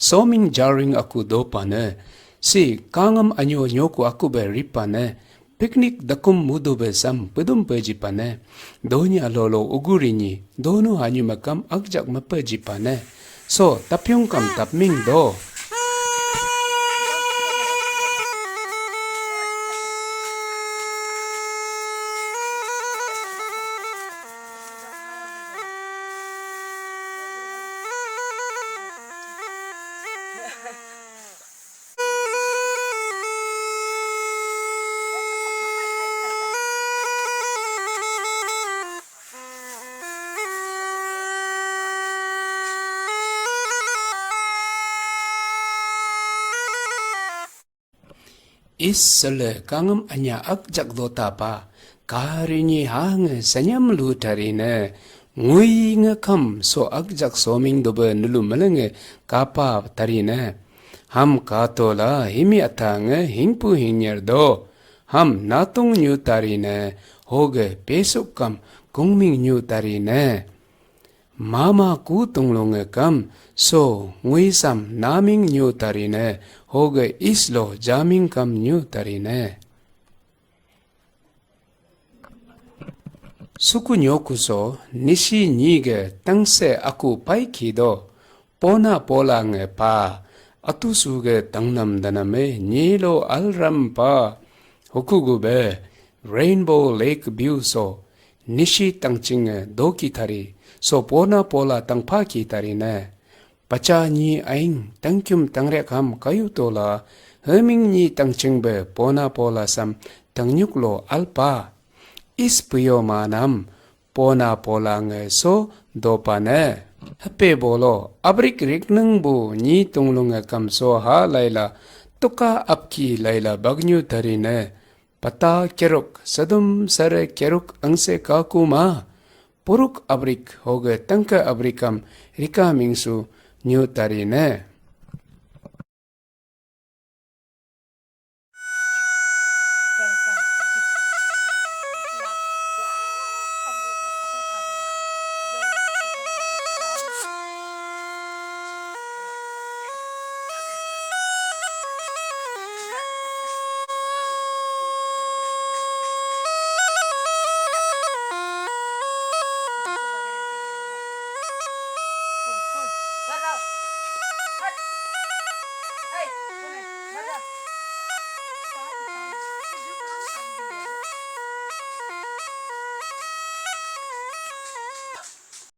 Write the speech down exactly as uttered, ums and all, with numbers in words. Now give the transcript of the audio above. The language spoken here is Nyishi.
Soming jaring aku dopane. Si kangam anyo nyoku aku be ripane. Picnic dakum mudu be sam pedum pe jipane. Donya lolo ugurinyi. Donu hanyu makam akjak mepe jipane. So tapyung kam tapming do. Is sele kangam anya akjak dota pa. Karini hange sanyam lu tarine. Ngui nge kam so akjak soming dobe nulu melenge kapa tarine. Ham katola himi atange hingpu hingnyer do. Ham natung nyu tarine. Hoge pesuk kam kungming nyu tarine. Mama ku tunglunge kam so nguisam naming nyu tarine, hoge islo jaming kam nyu tarine. Suku nyoku so nisi nyige tangse aku pai kido, pona pola nge pa, atu suge tangnam daname nyilo alram pa, hukugu be, Rainbow Lake View so, nishi tangching doki tari, so pona pola tangpa ki tari ne. Pacha nyi aing tangkyum tangrek ham kayu tola, heming nyi tangching be pona pola sam tangnyuk lo alpa. Is puyo manam, pona pola nge so dopa ne. Hepe bolo, abrik rikneng bu nyi tunglung nge kam so ha laila, tuka apki laila bagnyu tari ne. Pata keruk, sadum sare keruk angse kaku ma. Puruk abrik hoge tangke abrikam rika mingsu nyu tari ne.